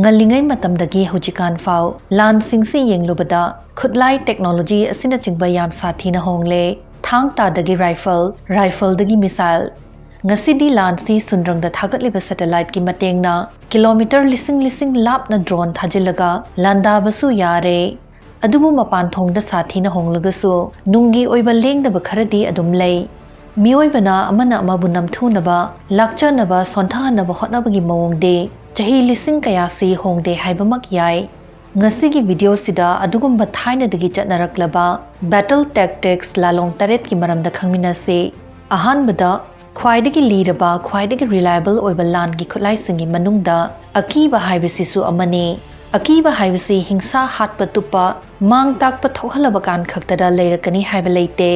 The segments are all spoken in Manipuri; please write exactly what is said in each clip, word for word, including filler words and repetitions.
ꯉꯜꯂꯤꯉꯩ ꯃꯇꯝꯗꯒꯤ ꯍꯧꯖꯤꯛꯀꯥꯟ ꯐꯥꯎ ꯂꯥꯟꯁꯤꯡꯁꯤ ꯌꯦꯡꯂꯨꯕꯗ ꯈꯨꯠꯂꯥꯏ, ꯇꯦꯛꯅꯣꯂꯣꯖꯤ ꯑꯁꯤꯅꯆꯤꯡꯕ ꯌꯥꯝ ꯁꯥꯊꯤꯅ ꯍꯣꯡꯂꯦ꯫ ꯊꯥꯡ ꯇꯥꯗꯒꯤ ꯔꯥꯏꯐꯜ, ꯔꯥꯏꯐꯜꯗꯒꯤ ꯃꯤꯁꯥꯏꯜ꯫ ꯉꯁꯤꯗꯤ ꯂꯥꯟꯁꯤ ꯁꯨꯟꯗ꯭ꯔꯪꯗ ꯊꯥꯒꯠꯂꯤꯕ ꯁꯦꯇꯦꯂꯥꯏꯠꯀꯤ ꯃꯇꯦꯡꯅ ꯀꯤꯂꯣꯃꯤꯇꯔ ꯂꯤꯁꯤꯡ ꯂꯤꯁꯤꯡ ꯂꯥꯞꯅ ꯗ꯭ꯔꯣꯟ ꯊꯥꯖꯤꯜꯂꯒ ꯂꯥꯟꯗꯥꯕꯁꯨ ꯌꯥꯔꯦ꯫ ꯑꯗꯨꯕꯨ ꯃꯄꯥꯟ ꯊꯣꯡꯗ ꯁꯥꯊꯤꯅ ꯍꯣꯡꯂꯒꯁꯨ ꯅꯨꯡꯒꯤ ꯑꯣꯏꯕ ꯂꯦꯡꯗꯕ ꯈꯔꯗꯤ ꯑꯗꯨꯝ ꯂꯩ꯫ ꯃꯤꯑꯣꯏꯕꯅ ꯑꯃꯅ ꯑꯃꯕꯨ ꯅꯝꯊꯨꯅꯕ, ꯂꯥꯛꯆꯅꯕ, ꯁꯣꯟꯊꯍꯟꯅꯕ ꯍꯣꯠꯅꯕꯒꯤ ꯃꯑꯣꯡꯗꯤ ꯆꯍꯤ ꯂꯤꯁꯤꯡ ꯀꯌꯥꯁꯤ ꯍꯣꯡꯗꯦ ꯍꯥꯏꯕꯃꯛ ꯌꯥꯏ꯫ ꯉꯁꯤꯒꯤ ꯚꯤꯗꯤꯑꯣꯁꯤꯗ ꯑꯗꯨꯒꯨꯝꯕ ꯊꯥꯏꯅꯗꯒꯤ ꯆꯠꯅꯔꯛꯂꯕ battle tactics ꯂꯥꯂꯣꯡ ꯇꯔꯦꯠꯀꯤ ꯃꯔꯝꯗ ꯈꯪꯃꯤꯟꯅꯁꯤ꯫ ꯑꯍꯥꯟꯕꯗ, ꯈ꯭ꯋꯥꯏꯗꯒꯤ ꯂꯤꯔꯕ, ꯈ꯭ꯋꯥꯏꯗꯒꯤ reliable ꯑꯣꯏꯕ ꯂꯥꯟꯒꯤ ꯈꯨꯠꯂꯥꯏꯁꯤꯡꯒꯤ ꯃꯅꯨꯡꯗ ꯑꯀꯤꯕ ꯍꯥꯏꯕꯁꯤꯁꯨ ꯑꯃꯅꯤ꯫ ꯑꯀꯤꯕ ꯍꯥꯏꯕꯁꯤ ꯍꯤꯡꯁꯥ ꯍꯥꯠꯄ ꯇꯨꯞꯄ, ꯃꯥꯡ ꯇꯥꯛꯄ ꯊꯣꯛꯍꯜꯂꯕ ꯀꯥꯟ ꯈꯛꯇꯗ ꯂꯩꯔꯛꯀꯅꯤ ꯍꯥꯏꯕ ꯂꯩꯇꯦ꯫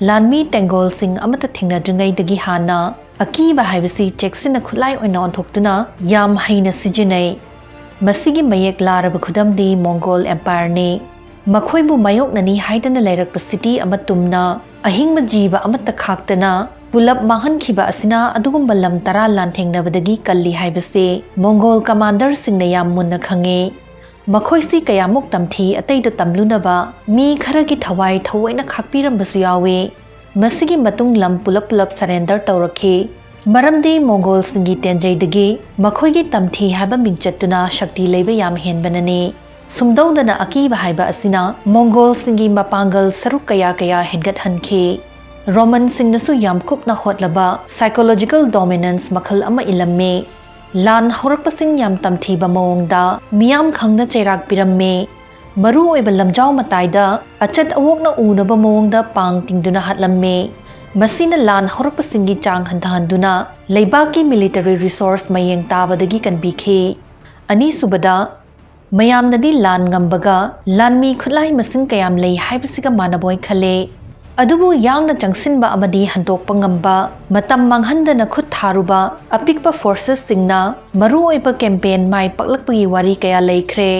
ꯂꯥꯟꯃꯤ ꯇꯦꯡꯒꯣꯜꯁꯤꯡ ꯑꯃꯠꯇ ꯊꯦꯡꯅꯗ꯭ꯔꯤꯉꯩꯗꯒꯤ ꯍꯥꯟꯅ ꯑꯀꯤꯕ ꯍꯥꯏꯕꯁꯤ ꯆꯦꯛꯁꯤꯟꯅ ꯈꯨꯠꯂꯥꯏ ꯑꯣꯏꯅ ꯑꯣꯟꯊꯣꯛꯇꯨꯅ ꯌꯥꯝ ꯍꯩꯅ ꯁꯤꯖꯤꯟꯅꯩ꯫ ꯃꯁꯤꯒꯤ ꯃꯌꯦꯛ ꯂꯥꯔꯕ ꯈꯨꯗꯝꯗꯤ ꯃꯣꯡꯒꯣꯜ ꯑꯦꯝꯄꯥꯌꯔꯅꯤ꯫ ꯃꯈꯣꯏꯕꯨ ꯃꯥꯌꯣꯛꯅꯅꯤ ꯍꯥꯏꯗꯅ ꯂꯩꯔꯛꯄ ꯁꯤꯇꯤ ꯑꯃ ꯇꯨꯝꯅ, ꯑꯍꯤꯡꯕ ꯖꯤꯕ ꯑꯃꯠꯇ ꯈꯥꯛꯇꯅ ꯄꯨꯂꯞ ꯃꯥꯡꯍꯟꯈꯤꯕ ꯑꯁꯤꯅ ꯑꯗꯨꯒꯨꯝꯕ ꯂꯝ ꯇꯔꯥ ꯂꯥꯟꯊꯦꯡꯅꯕꯗꯒꯤ ꯀꯜꯂꯤ ꯍꯥꯏꯕꯁꯤ ꯃꯣꯡꯒꯣꯜ ꯀꯃꯥꯟꯗꯔꯁꯤꯡꯅ ꯌꯥꯝ ꯃꯨꯟꯅ ꯈꯪꯉꯤ꯫ ꯃꯈꯣꯏꯁꯤ ꯀꯌꯥꯃꯨꯛ ꯇꯝꯊꯤ ꯑꯇꯩꯗ ꯇꯝꯂꯨꯅꯕ ꯃꯤ ꯈꯔꯒꯤ ꯊꯋꯥꯏ ꯊꯑꯣꯏꯅ ꯈꯥꯛꯄꯤꯔꯝꯕꯁꯨ ꯌꯥꯎꯏ꯫ ꯃꯁꯤꯒꯤ ꯃꯇꯨꯡ ꯂꯝ ꯄꯨꯂꯞ ꯄꯨꯂꯞ surrender ꯇꯧꯔꯛꯈꯤ꯫ ꯃꯔꯝꯗꯤ ꯃꯣꯡꯒꯣꯜꯁꯤꯡꯒꯤ ꯇꯦꯟꯖꯩꯗꯒꯤ ꯃꯈꯣꯏꯒꯤ ꯇꯝꯊꯤ ꯍꯥꯏꯕ ꯃꯤꯡꯆꯠꯇꯨꯅ ꯁꯛꯇꯤ ꯂꯩꯕ ꯌꯥꯝ ꯍꯦꯟꯕꯅꯅꯤ꯫ ꯁꯨꯝꯗꯧꯗꯅ ꯑꯀꯤꯕ ꯍꯥꯏꯕ ꯑꯁꯤꯅ ꯃꯣꯡꯒꯣꯜꯁꯤꯡꯒꯤ ꯃꯄꯥꯡꯒꯜ ꯁꯔꯨꯛ ꯀꯌꯥ ꯀꯌꯥ ꯍꯦꯟꯒꯠꯍꯟꯈꯤ꯫ ꯔꯣꯃꯟꯁꯤꯡꯅꯁꯨ ꯌꯥꯝ ꯀꯨꯞꯅ ꯍꯣꯠꯂꯕ psychological dominance ꯃꯈꯜ ꯑꯃ ꯏꯂꯝꯃꯤ꯫ ꯂꯥꯟ ꯍꯧꯔꯛꯄꯁꯤꯡ ꯌꯥꯝ ꯇꯝꯊꯤꯕ ꯃꯑꯣꯡꯗ ꯃꯤꯌꯥꯝ ꯈꯪꯅ ꯆꯩꯔꯥꯛ ꯄꯤꯔꯝꯃꯤ꯫ ꯃꯔꯨꯑꯣꯏꯕ ꯂꯝꯖꯥꯎ ꯃꯇꯥꯏꯗ ꯑꯆꯠ ꯑꯋꯣꯛꯅ ꯎꯅꯕ ꯃꯑꯣꯡꯗ ꯄꯥꯡ ꯇꯤꯡꯗꯨꯅ ꯍꯥꯠꯂꯝꯃꯤ꯫ ꯃꯁꯤꯅ ꯂꯥꯟ ꯍꯧꯔꯛꯄꯁꯤꯡꯒꯤ ꯆꯥꯡ ꯍꯟꯊꯍꯟꯗꯨꯅ ꯂꯩꯕꯥꯛꯀꯤ military resource ꯃꯌꯦꯡ ꯇꯥꯕꯗꯒꯤ ꯀꯟꯕꯤꯈꯤ꯫ ꯑꯅꯤꯁꯨꯕꯗ, ꯃꯌꯥꯝꯅꯗꯤ ꯂꯥꯟ ꯉꯝꯕꯒ ꯂꯥꯟꯃꯤ ꯈꯨꯠꯂꯥꯏ ꯃꯁꯤꯡ ꯀꯌꯥꯝ ꯂꯩ ꯍꯥꯏꯕꯁꯤꯒ ꯃꯥꯟꯅꯕꯣꯏ ꯈꯜꯂꯦ꯫ ꯑꯗꯨꯕꯨ ꯌꯥꯡꯅ ꯆꯪꯁꯤꯟꯕ ꯑꯃꯗꯤ ꯍꯟꯗꯣꯛꯄ ꯉꯝꯕ, ꯃꯇꯝ ꯃꯥꯡꯍꯟꯗꯅ ꯈꯨꯠ ꯊꯥꯔꯨꯕ ꯑꯄꯤꯛꯄ forcesꯁꯤꯡꯅ ꯃꯔꯨꯑꯣꯏꯕ campaign ꯃꯥꯏ ꯄꯥꯛꯂꯛꯄꯒꯤ ꯋꯥꯔꯤ ꯀꯌꯥ ꯂꯩꯈ꯭ꯔꯦ꯫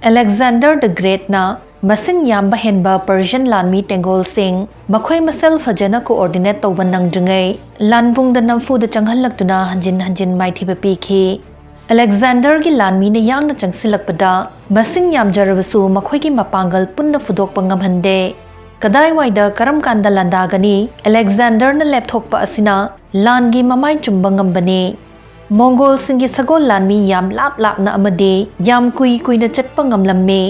Alexander the Greatꯅ ꯃꯁꯤꯡ ꯌꯥꯝꯕ ꯍꯦꯟꯕ Persian ꯂꯥꯟꯃꯤ ꯇꯦꯡꯒꯣꯜꯁꯤꯡ ꯃꯈꯣꯏ ꯃꯁꯦꯜ ꯐꯖꯅ coordinate ꯇꯧꯕ ꯅꯪꯗ꯭ꯔꯤꯉꯩ ꯂꯥꯟꯕꯨꯡꯗ ꯅꯝꯐꯨꯗ ꯆꯪꯍꯜꯂꯛꯇꯨꯅ ꯍꯟꯖꯤꯟ ꯍꯟꯖꯤꯟ ꯃꯥꯏꯊꯤꯕ ꯄꯤꯈꯤ꯫ ꯑꯂꯦꯛꯖꯥꯟꯗꯔꯒꯤ ꯂꯥꯟꯃꯤꯅ ꯌꯥꯡꯅ ꯆꯪꯁꯤꯜꯂꯛꯄꯗ ꯃꯁꯤꯡ ꯌꯥꯝꯖꯔꯕꯁꯨ ꯃꯈꯣꯏꯒꯤ ꯃꯄꯥꯡꯒꯜ ꯄꯨꯟꯅ ꯐꯨꯗꯣꯛꯄ ꯉꯝꯍꯟꯗꯦ꯫ ꯀꯗꯥꯏꯋꯥꯏꯗ ꯀꯔꯝ ꯀꯥꯟꯗ ꯂꯥꯟꯗꯥꯒꯅꯤ? ꯑꯂꯦꯛꯖꯥꯟꯗꯔꯅ ꯂꯦꯞꯊꯣꯛꯄ ꯑꯁꯤꯅ ꯂꯥꯟꯒꯤ ꯃꯃꯥꯏ ꯆꯨꯝꯕ ꯉꯝꯕꯅꯤ꯫ ꯃꯣꯡꯒꯣꯜꯁꯤꯡꯒꯤ ꯁꯒꯣꯜ ꯂꯥꯟꯃꯤ ꯌꯥꯝ ꯂꯥꯞ ꯂꯥꯞꯅ ꯑꯃꯗꯤ ꯌꯥꯝ ꯀꯨꯏ ꯀꯨꯏꯅ ꯆꯠꯄ ꯉꯝꯂꯝꯃꯤ꯫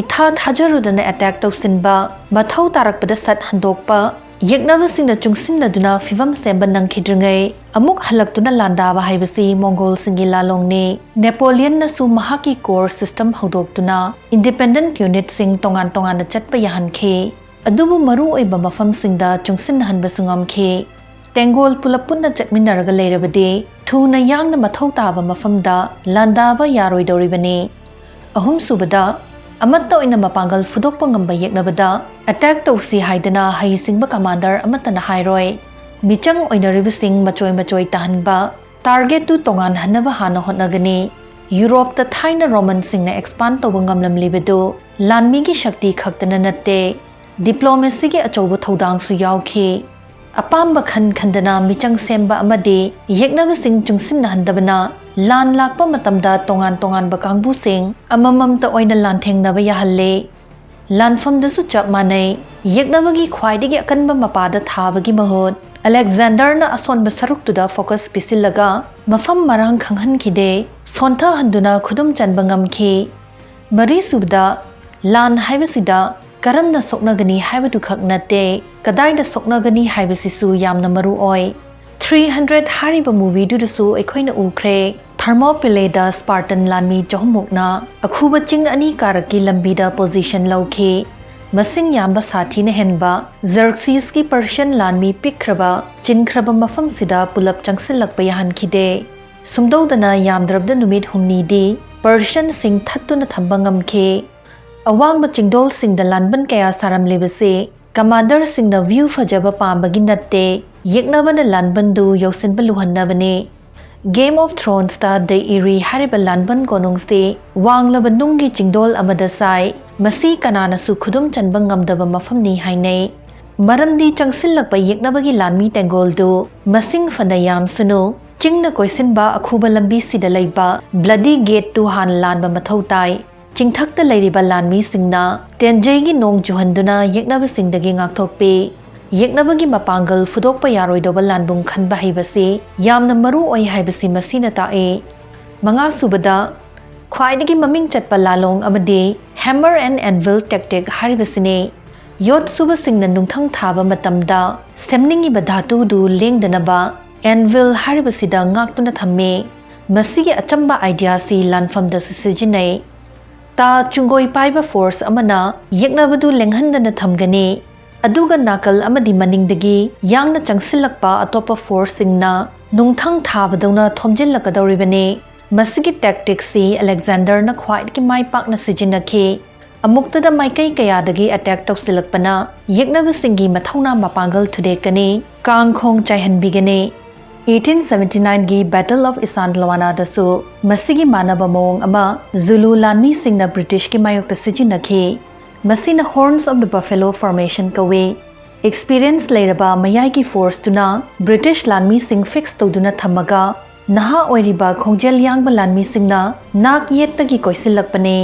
ꯏꯊꯥ ꯊꯥꯖꯔꯨꯗꯅ ꯑꯦꯇꯦꯛ ꯇꯧꯁꯤꯟꯕ, ꯃꯊꯧ ꯇꯥꯔꯛꯄꯗ ꯁꯠ ꯍꯟꯗꯣꯛꯄ, ꯌꯦꯛꯅꯕꯁꯤꯡꯅ ꯆꯨꯡꯁꯤꯟꯅꯗꯨꯅ ꯐꯤꯚꯝ ꯁꯦꯝꯕ ꯅꯪꯈꯤꯗ꯭ꯔꯤꯉꯩ ꯑꯃꯨꯛ ꯍꯜꯂꯛꯇꯨꯅ ꯂꯥꯟꯗꯥꯕ ꯍꯥꯏꯕꯁꯤ ꯃꯣꯡꯒꯣꯜꯁꯤꯡꯒꯤ ꯂꯥꯂꯣꯡꯅꯤ꯫ ꯅꯦꯄꯣꯂꯤꯌꯟꯅꯁꯨ ꯃꯍꯥꯛꯀꯤ ꯀꯣꯔ ꯁꯤꯁꯇꯝ ꯍꯧꯗꯣꯛꯇꯨꯅ ꯏꯟꯗꯤꯄꯦꯟꯗꯦꯟꯠ ꯌꯨꯅꯤꯠꯁꯤꯡ ꯇꯣꯉꯥꯟ ꯇꯣꯉꯥꯟꯅ ꯆꯠꯄ ꯌꯥꯍꯟꯈꯤ, ꯑꯗꯨꯕꯨ ꯃꯔꯨ ꯑꯣꯏꯕ ꯃꯐꯝꯁꯤꯡꯗ ꯆꯨꯡꯁꯤꯟꯅꯍꯟꯕꯁꯨ ꯉꯝꯈꯤ꯫ ꯇꯦꯡꯒꯣꯜ ꯄꯨꯂꯞ ꯄꯨꯟꯅ ꯆꯠꯃꯤꯟꯅꯔꯒ ꯂꯩꯔꯕꯗꯤ ꯊꯨꯅ ꯌꯥꯡꯅ ꯃꯊꯧ ꯇꯥꯕ ꯃꯐꯝꯗ ꯂꯥꯟꯗꯥꯕ ꯌꯥꯔꯣꯏꯗꯧꯔꯤꯕꯅꯤ꯫ ꯑꯍꯨꯝꯁꯨꯕꯗ, ꯑꯃꯠꯇ ꯑꯣꯏꯅ ꯃꯄꯥꯡꯒꯜ ꯐꯨꯗꯣꯛꯄ ꯉꯝꯕ ꯌꯦꯛꯅꯕꯗ ꯑꯦꯇꯦꯛ ꯇꯧꯁꯤ ꯍꯥꯏꯗꯅ ꯍꯩꯁꯤꯡꯕ ꯀꯃꯥꯟꯗꯔ ꯑꯃꯠꯇꯅ ꯍꯥꯏꯔꯣꯏ꯫ ꯃꯤꯆꯪ ꯑꯣꯏꯅꯔꯤꯕꯁꯤꯡ ꯃꯆꯣꯏ ꯃꯆꯣꯏ ꯇꯥꯍꯟꯕ, ꯇꯥꯔꯒꯦꯠꯇꯨ ꯇꯣꯉꯥꯟꯍꯟꯅꯕ ꯍꯥꯟꯅ ꯍꯣꯠꯅꯒꯅꯤ꯫ ꯌꯨꯔꯣꯞꯇ ꯊꯥꯏꯅ ꯔꯣꯃꯟꯁꯤꯡꯅ ꯑꯦꯛꯁꯄꯥꯟ ꯇꯧꯕ ꯉꯝꯂꯝꯂꯤꯕꯗꯨ ꯂꯥꯟꯃꯤꯒꯤ ꯁꯛꯇꯤ ꯈꯛꯇꯅ ꯅꯠꯇꯦ, ꯗꯤꯄ꯭ꯂꯣꯃꯦꯁꯤꯒꯤ ꯑꯆꯧꯕ ꯊꯧꯗꯥꯡꯁꯨ ꯌꯥꯎꯈꯤ꯫ ꯑꯄꯥꯝꯕ ꯈꯟ ꯈꯟꯗꯅ ꯃꯤꯆꯪ ꯁꯦꯝꯕ ꯑꯃꯗꯤ ꯌꯦꯛꯅꯕꯁꯤꯡ ꯆꯨꯡꯁꯤꯟꯅꯍꯟꯗꯕꯅ ꯂꯥꯟ ꯂꯥꯛꯄ ꯃꯇꯝꯗ ꯇꯣꯉꯥꯟ ꯇꯣꯉꯥꯟꯕ ꯀꯥꯡꯕꯨꯁꯤꯡ ꯑꯃꯃꯝꯇ ꯑꯣꯏꯅ ꯂꯥꯟꯊꯦꯡꯅꯕ ꯌꯥꯍꯜꯂꯦ꯫ ꯂꯥꯟꯐꯝꯗꯁꯨ ꯆꯞ ꯃꯥꯟꯅꯩ꯫ ꯌꯦꯛꯅꯕꯒꯤ ꯈ꯭ꯋꯥꯏꯗꯒꯤ ꯑꯀꯟꯕ ꯃꯄꯥꯗ ꯊꯥꯕꯒꯤ ꯃꯍꯨꯠ, ꯑꯂꯦꯛꯖꯥꯟꯗꯔꯅ ꯑꯁꯣꯟꯕ ꯁꯔꯨꯛꯇꯨꯗ ꯐꯣꯀꯁ ꯄꯤꯁꯤꯜꯂꯒ ꯃꯐꯝ ꯃꯔꯥꯡ ꯈꯪꯍꯟꯈꯤꯗꯦ, ꯁꯣꯟꯊꯍꯟꯗꯨꯅ ꯈꯨꯗꯨꯝ ꯆꯟꯕ ꯉꯝꯈꯤ꯫ ꯃꯔꯤꯁꯨꯕꯗ, ꯂꯥꯟ ꯍꯥꯏꯕꯁꯤꯗ ꯀꯔꯝꯅ ꯁꯣꯛꯅꯒꯅꯤ ꯍꯥꯏꯕꯗꯨꯈꯛ ꯅꯠꯇꯦ, ꯀꯗꯥꯏꯗ ꯁꯣꯛꯅꯒꯅꯤ ꯍꯥꯏꯕꯁꯤꯁꯨ ꯌꯥꯝꯅ ꯃꯔꯨ ꯑꯣꯏ꯫ ꯊ꯭ꯔꯤ ꯍꯟꯗ꯭ꯔꯦꯠ ꯍꯥꯏꯔꯤꯕ ꯃꯨꯚꯤꯗꯨꯗꯁꯨ ꯑꯩꯈꯣꯏꯅ ꯎꯈ꯭ꯔꯦ, ꯊꯔꯃꯣꯄꯤꯂꯦꯗ ꯁ꯭ꯄꯥꯔꯇꯟ ꯂꯥꯟꯃꯤ ꯆꯍꯨꯝꯃꯨꯛꯅ ꯑꯈꯨꯕ ꯆꯤꯡ ꯑꯅꯤ ꯀꯥꯔꯛꯀꯤ ꯂꯝꯕꯤꯗ ꯄꯣꯖꯤꯁꯟ ꯂꯧꯈꯤ꯫ ꯃꯁꯤꯡ ꯌꯥꯝꯕ ꯁꯥꯊꯤꯅ ꯍꯦꯟꯕ ꯖꯔꯛꯁꯤꯁꯀꯤ ꯄꯔꯁꯤꯌꯟ ꯂꯥꯟꯃꯤ ꯄꯤꯛꯈ꯭ꯔꯕ, ꯆꯤꯟꯈ꯭ꯔꯕ ꯃꯐꯝꯁꯤꯗ ꯄꯨꯂꯞ ꯆꯪꯁꯤꯜꯂꯛꯄ ꯌꯥꯍꯟꯈꯤꯗꯦ꯫ ꯁꯨꯝꯗꯧꯗꯅ ꯌꯥꯝꯗ꯭ꯔꯕꯗ ꯅꯨꯃꯤꯠ ꯍꯨꯝꯅꯤꯗꯤ ꯄꯔꯁꯤꯌꯟꯁꯤꯡ ꯊꯠꯇꯨꯅ ꯊꯝꯕ ꯉꯝꯈꯤ꯫ ꯑꯋꯥꯡꯕ ꯆꯤꯡꯗꯣꯜꯁꯤꯡꯗ ꯂꯥꯟꯕꯟ ꯀꯌꯥ ꯁꯥꯔꯝꯂꯤꯕꯁꯤ ꯀꯃꯥꯟꯗꯔꯁꯤꯡꯅ ꯚ꯭ꯌꯨ ꯐꯖꯕ ꯄꯥꯝꯕꯒꯤ ꯅꯠꯇꯦ, ꯌꯦꯛꯅꯕꯅ ꯂꯥꯟꯕꯟꯗꯨ ꯌꯧꯁꯤꯟꯕ ꯂꯨꯍꯟꯅꯕꯅꯤ꯫ Game of Thronesꯇ ꯗꯦꯏꯔꯤ ꯍꯥꯏꯔꯤꯕ ꯂꯥꯟꯕꯟ ꯀꯣꯅꯨꯡꯁꯤ ꯋꯥꯡꯂꯕ ꯅꯨꯡꯒꯤ ꯆꯤꯡꯗꯣꯜ ꯑꯃꯗ ꯁꯥꯏ꯫ ꯃꯁꯤ ꯀꯅꯥꯅꯁꯨ ꯈꯨꯗꯨꯝ ꯆꯟꯕ ꯉꯝꯗꯕ ꯃꯐꯝꯅꯤ ꯍꯥꯏꯅꯩ꯫ ꯃꯔꯝꯗꯤ ꯆꯪꯁꯤꯜꯂꯛꯄ ꯌꯦꯛꯅꯕꯒꯤ ꯂꯥꯟꯃꯤ ꯇꯦꯡꯒꯣꯜꯗꯨ ꯃꯁꯤꯡ ꯐꯅ ꯌꯥꯝꯁꯅꯨ, ꯆꯤꯡꯅ ꯀꯣꯏꯁꯤꯟꯕ ꯑꯈꯨꯕ ꯂꯝꯕꯤꯁꯤꯗ ꯂꯩꯕ Bloody Gate ꯇꯨ ꯍꯥꯟꯅ ꯂꯥꯟꯕ ꯃꯊꯧ ꯇꯥꯏ꯫ ꯆꯤꯡꯊꯛꯇ ꯂꯩꯔꯤꯕ ꯂꯥꯟꯃꯤꯁꯤꯡꯅ ꯇꯦꯟꯖꯩꯒꯤ ꯅꯣꯡ ꯆꯨꯍꯟꯗꯨꯅ ꯌꯦꯛꯅꯕꯁꯤꯡꯗꯒꯤ ꯉꯥꯛꯊꯣꯛꯄꯤ꯫ ꯌꯦꯛꯅꯕꯒꯤ ꯃꯄꯥꯡꯒꯜ ꯐꯨꯗꯣꯛꯄ ꯌꯥꯔꯣꯏꯗꯧꯕ ꯂꯥꯟꯕꯨꯡ ꯈꯟꯕ ꯍꯩꯕꯁꯤ ꯌꯥꯝꯅ ꯃꯔꯨ ꯑꯣꯏ ꯍꯥꯏꯕꯁꯤ ꯃꯁꯤꯅ ꯇꯥꯛꯏ꯫ ꯃꯉꯥꯁꯨꯕꯗ, ꯈ꯭ꯋꯥꯏꯗꯒꯤ ꯃꯃꯤꯡ ꯆꯠꯄ ꯂꯥꯂꯣꯡ ꯑꯃꯗꯤ Hammer and Anvil Tactic ꯍꯥꯏꯔꯤꯕꯁꯤꯅꯤ꯫ ꯌꯣꯠ ꯁꯨꯕꯁꯤꯡꯅ ꯅꯨꯡꯊꯪ ꯊꯥꯕ ꯃꯇꯝꯗ ꯁꯦꯝꯅꯤꯡꯉꯤꯕ ꯙꯥꯇꯨꯗꯨ ꯂꯦꯡꯗꯅꯕ anvil ꯍꯥꯏꯔꯤꯕꯁꯤꯗ ꯉꯥꯛꯇꯨꯅ ꯊꯝꯃꯤ꯫ ꯃꯁꯤꯒꯤ ꯑꯆꯝꯕ idea ꯁꯤ ꯂꯥꯟꯐꯝꯗꯁꯨ ꯁꯤꯖꯤꯟꯅꯩ꯫ ꯇꯥ ꯆꯨꯡꯒꯣꯏ ꯄꯥꯏꯕ force ꯑꯃꯅ ꯌꯦꯛꯅꯕꯗꯨ ꯂꯦꯡꯍꯟꯗꯅ ꯊꯝꯒꯅꯤ, ꯑꯗꯨꯒ ꯅꯥꯀꯜ ꯑꯃꯗꯤ ꯃꯅꯤꯡꯗꯒꯤ ꯌꯥꯡꯅ ꯆꯪꯁꯤꯜꯂꯛꯄ ꯑꯇꯣꯞꯄ force ꯁꯤꯡꯅ ꯅꯨꯡꯊꯪ ꯊꯥꯕꯗꯧꯅ ꯊꯣꯝꯖꯤꯜꯂꯛꯀꯗꯧꯔꯤꯕꯅꯤ꯫ ꯃꯁꯤꯒꯤ tactic ꯁꯤ Alexander ꯅ ꯈ꯭ꯋꯥꯏꯗꯒꯤ ꯃꯥꯏ ꯄꯥꯛꯅ ꯁꯤꯖꯤꯟꯅꯈꯤ꯫ ꯑꯃꯨꯛꯇꯗ ꯃꯥꯏꯀꯩ ꯀꯌꯥꯗꯒꯤ attack ꯇꯧꯁꯤꯜꯂꯛꯄꯅ ꯌꯦꯛꯅꯕꯁꯤꯡꯒꯤ ꯃꯊꯧꯅꯥ ꯃꯄꯥꯡꯒꯜ ꯊꯨꯗꯦꯛꯀꯅꯤ, ꯀꯥꯡ ꯈꯣꯡ ꯆꯥꯏꯍꯟꯕꯤꯒꯅꯤ꯫ Eighteen seventy nine ꯒꯤ Battle of Isandlwana ꯗꯁꯨ ꯃꯁꯤꯒꯤ ꯃꯥꯟꯅꯕ ꯃꯑꯣꯡ ꯑꯃ ꯖꯨꯂꯨ ꯂꯥꯟꯃꯤꯁꯤꯡꯅ British ꯀꯤ ꯃꯥꯌꯣꯛꯇ ꯁꯤꯖꯤꯟꯅꯈꯤ꯫ ꯃꯁꯤꯅ Horns of the Buffalo Formation ꯀꯧꯏ꯫ Experience ꯂꯩꯔꯕ ꯃꯌꯥꯏꯒꯤ force ꯇꯨꯅ British ꯂꯥꯟꯃꯤꯁꯤꯡ fix ꯇꯧꯗꯨꯅ ꯊꯝꯃꯒ, ꯅꯍꯥ ꯑꯣꯏꯔꯤꯕ ꯈꯣꯡꯖꯦꯜ ꯌꯥꯡꯕ ꯂꯥꯟꯃꯤꯁꯤꯡꯅ ꯅꯥꯛ ꯌꯦꯠꯇꯒꯤ ꯀꯣꯏꯁꯤꯜꯂꯛꯄꯅꯤ꯫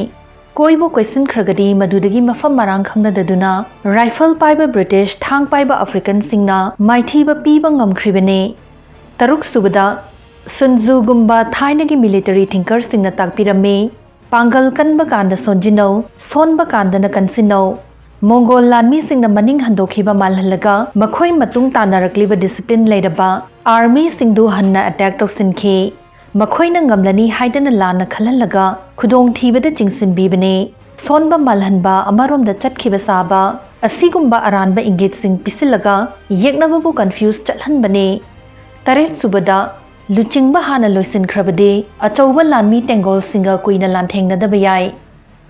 ꯀꯣꯏꯕꯨ ꯀꯣꯏꯁꯤꯟꯈ꯭ꯔꯒꯗꯤ ꯃꯗꯨꯗꯒꯤ ꯃꯐꯝ ꯃꯔꯥꯡ ꯈꯪꯅꯗꯗꯨꯅ rifle ꯄꯥꯏꯕ British, ꯊꯥꯡ ꯄꯥꯏꯕ African ꯁꯤꯡꯅ ꯃꯥꯏꯊꯤꯕ ꯄꯤꯕ ꯉꯝꯈ꯭ꯔꯤꯕꯅꯤ꯫ ꯇꯔꯨꯛꯁꯨꯕꯗ, ꯁꯨꯟꯖꯨꯒꯨꯝꯕ ꯊꯥꯏꯅꯒꯤ military thinker ꯁꯤꯡꯅ ꯇꯥꯛꯄꯤꯔꯝꯃꯤ, "ꯄꯥꯡꯒꯜ ꯀꯟꯕ ꯀꯥꯟꯗ ꯁꯣꯟꯖꯤꯟꯅꯧ, ꯁꯣꯟꯕ ꯀꯥꯟꯗꯅ ꯀꯟꯁꯤꯟꯅꯧ"꯫ ꯃꯣꯡꯒꯣꯜ ꯂꯥꯟꯃꯤꯁꯤꯡꯅ ꯃꯅꯤꯡ ꯍꯟꯗꯣꯛꯈꯤꯕ ꯃꯥꯜꯍꯜꯂꯒ, ꯃꯈꯣꯏ ꯃꯇꯨꯡ ꯇꯥꯟꯅꯔꯛꯂꯤꯕ discipline ꯂꯩꯔꯕ army ꯁꯤꯡꯗꯨ ꯍꯟꯅ attack ꯇꯧꯁꯤꯟꯈꯤ꯫ ꯃꯈꯣꯏꯅ ꯉꯝꯂꯅꯤ ꯍꯥꯏꯗꯅ ꯂꯥꯟꯅ ꯈꯜꯍꯜꯂꯒ, ꯈꯨꯗꯣꯡꯊꯤꯕꯗ ꯆꯤꯡꯁꯤꯟꯕꯤꯕꯅꯤ꯫ ꯁꯣꯟꯕ ꯃꯥꯜꯍꯟꯕ, ꯑꯃꯔꯣꯝꯗ ꯆꯠꯈꯤꯕ ꯁꯥꯕ, ꯑꯁꯤꯒꯨꯝꯕ ꯑꯔꯥꯟꯕ ꯏꯪꯒꯤꯠꯁꯤꯡ ꯄꯤꯁꯤꯜꯂꯒ ꯌꯦꯛꯅꯕꯕꯨ confuse ꯆꯠꯍꯟꯕꯅꯤ꯫ ꯇꯔꯦꯠꯁꯨꯕꯗ, ꯂꯨꯆꯤꯡꯕ ꯍꯥꯟꯅ ꯂꯣꯏꯁꯤꯟꯈ꯭ꯔꯕꯗꯤ ꯑꯆꯧꯕ ꯂꯥꯟꯃꯤ ꯇꯦꯡꯒꯣꯜꯁꯤꯡꯒ ꯀꯨꯏꯅ ꯂꯥꯟꯊꯦꯡꯅꯗꯕ ꯌꯥꯏ꯫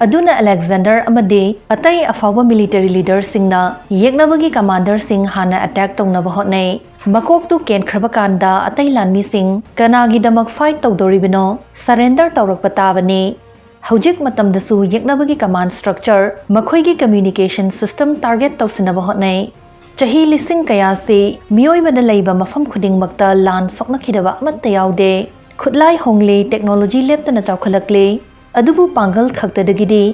ꯑꯗꯨꯅ Alexander ꯑꯃꯗꯤ ꯑꯇꯩ ꯑꯐꯥꯎꯕ military leader ꯁꯤꯡꯅ ꯌꯦꯛꯅꯕꯒꯤ commander ꯁꯤꯡ ꯍꯥꯟꯅ attack ꯇꯧꯅꯕ ꯍꯣꯠꯅꯩ꯫ ꯃꯀꯣꯛꯇꯨ ꯀꯦꯟꯈ꯭ꯔꯕ ꯀꯥꯟꯗ ꯑꯇꯩ ꯂꯥꯟꯃꯤꯁꯤꯡ ꯀꯅꯥꯒꯤꯗꯃꯛ fight ꯇꯧꯗꯧꯔꯤꯕꯅꯣ? Surrender ꯇꯧꯔꯛꯄ ꯇꯥꯕꯅꯤ꯫ ꯍꯧꯖꯤꯛ ꯃꯇꯝꯗꯁꯨ ꯌꯦꯛꯅꯕꯒꯤ command structure, ꯃꯈꯣꯏꯒꯤ communication system target ꯇꯧꯁꯤꯟꯅꯕ ꯍꯣꯠꯅꯩ꯫ ꯆꯍꯤ ꯂꯤꯁꯤꯡ ꯀꯌꯥꯁꯤ ꯃꯤꯑꯣꯏꯕꯅ ꯂꯩꯕ ꯃꯐꯝ ꯈꯨꯗꯤꯡꯃꯛꯇ ꯂꯥꯟ ꯁꯣꯛꯅꯈꯤꯗꯕ ꯑꯃꯠꯇ ꯌꯥꯎꯗꯦ꯫ ꯈꯨꯠꯂꯥꯏ ꯍꯣꯡꯂꯤ, ꯇꯦꯛꯅꯣꯂꯣꯖꯤ ꯂꯦꯞꯇꯅ ꯆꯥꯎꯈꯠꯂꯛꯂꯤ, ꯑꯗꯨꯕꯨ ꯄꯥꯡꯒꯜ ꯈꯛꯇꯗꯒꯤꯗꯤ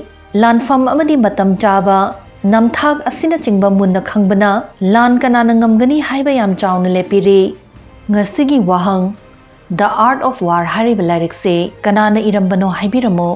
ꯂꯥꯟꯐꯝ ꯑꯃꯗꯤ ꯃꯇꯝ ꯆꯥꯕ, ꯅꯝꯊꯥꯛ ꯑꯁꯤꯅꯆꯤꯡꯕ ꯃꯨꯟꯅ ꯈꯪꯕꯅ ꯂꯥꯟ ꯀꯅꯥꯅ ꯉꯝꯒꯅꯤ ꯍꯥꯏꯕ ꯌꯥꯝ ꯆꯥꯎꯅ ꯂꯦꯞꯄꯤꯔꯤ꯫ ꯉꯁꯤꯒꯤ ꯋꯥꯍꯪ: The Art of War ꯍꯥꯏꯔꯤꯕ ꯂꯥꯏꯔꯤꯛꯁꯤ ꯀꯅꯥꯅ ꯏꯔꯝꯕꯅꯣ ꯍꯥꯏꯕꯤꯔꯝꯃꯨ꯫